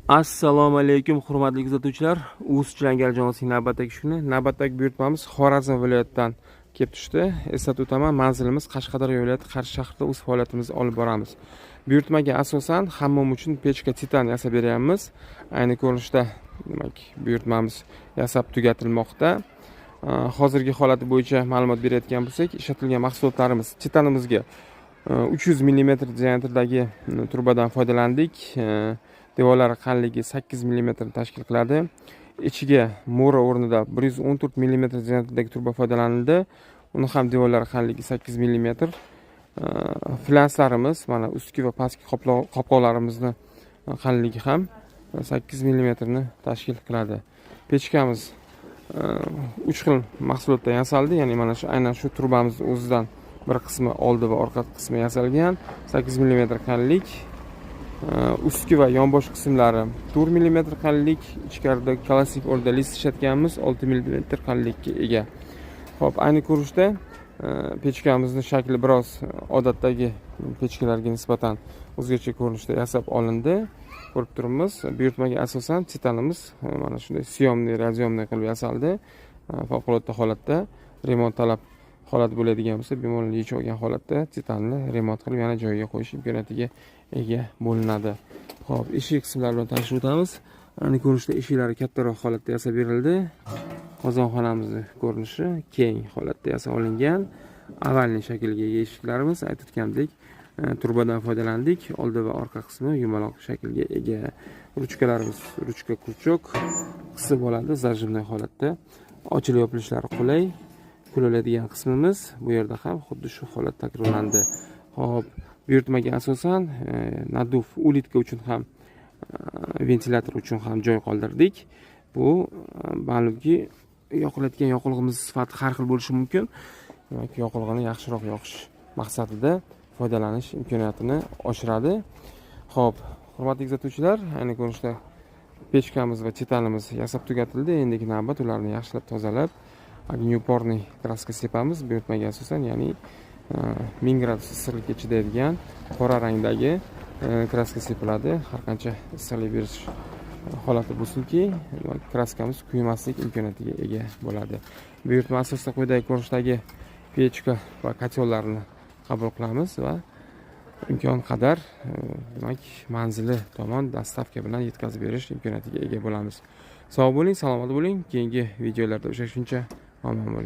Assalomu alaykum, hurmatli kuzatuvchilar. Uz Chilangar jamoasining navbatdagi kuni, navbatdagi buyurtmamiz Xorazm viloyatidan kelib tushdi. Eslatib o'taman, manzilimiz Qashqadaryo viloyati, Qarshi shahrida o'z faoliyatimizni olib boramiz. Buyurtmaga asosan hammom uchun pechka titan yasab beryapmiz. Ayni ko'rinishda, demak, buyurtmamiz yasab tugatilmoqda. Hozirgi holati bo'yicha ma'lumot berayotgan bo'lsak, ishlatilgan mahsulotlarimiz: titanimizga 300 mm diametrdagi trubadan foydalandik. Devorlari qalinligi 8 mm tashkil qiladi. Ichiga mo'ra o'rnida 114 mm diametrdagi truba foydalanildi. Uni ham devorlari qalinligi 8 mm. Flanslarimiz, mana, ustki va pastki qopqoqlarimizni qalinligi ham 8 mmni tashkil qiladi. Pechkamiz uch xil mahsulotdan yasaldi, ya'ni mana shu, aynan shu trubamizni o'zidan bir qismi, oldi va orqa qismi yasalgan, 8 mm qalinlik. Ustki va yonbosh qismlari 4 mm qalinlik, ichkarida klassik o'rnida list ishlatganmiz, 6 mm qalinlikka ega. Ho'p, ayni ko'rinishda pechkamizni shakli biroz odatdagi pechkalarga nisbatan o'zgacha ko'rinishda yasab olindi, ko'rib turibmiz. Buyurtmaga asosan titanimiz mana shunday съёмный, разъёмный qilib yasaldi. Favqulodda holatda remont talab holat bo'ladigan bo'lsa, bemalol yechib olgan holatda titanni remont qilib, yana joyiga qo'yish imkoniyatiga ega bo'linadi. Ho'p, eshik qismlari bilan tanishib o'tamiz. Ayni ko'rinishda eshiklari kattaroq holatda yasab berildi. Qozonxonamizni ko'rinishi keng holatda yasab olingan, овальный shaklga ega eshiklarimiz. Aytib o'tgandek, trubadan foydalandik, oldi va orqa qismi yumaloq shaklga ega. Ruchkalarimiz ручка крючок, qisib oladi, зажимной holatda ochilib yopilishlari qulay. Pul qismimiz bu yerda ham xuddi shu holat takrorlandi. Ho'p, buyurtmaga asosan наддув улитка uchun ham, ventilyator uchun ham joy qoldirdik. Bu ma'lumki, yoqilayotgan yoqilg'imiz sifati har xil bo'lishi mumkin. Demak, yoqilg'ini yaxshiroq yoqish maqsadida foydalanish imkoniyatini oshiradi. Ho'p, hurmatli kuzatuvchilar, ayni ko'rinishda pechkamiz va titanimiz yasab tugatildi. Endigi navbat ularni yaxshilab tozalab, огнеупорный краска sepamiz buyurtmaga asosan, ya'ni 1000 gradus issiqlikka chidaydigan qora rangdagi краска sepiladi. Har qancha issiqlik berish holati bo'lsinki, краска miz kuymaslik imkoniyatiga ega bo'ladi. Buyurtma asosida quyidagi ko'rinishdagi pechka va котёл larni qabul qilamiz va imkon qadar demak, manzili tomon доставка bilan yetkazib berish imkoniyatiga ega bo'lamiz. Sog' bo'ling, salomat bo'ling, keyingi videolarda uchrashguncha omon bo'ling.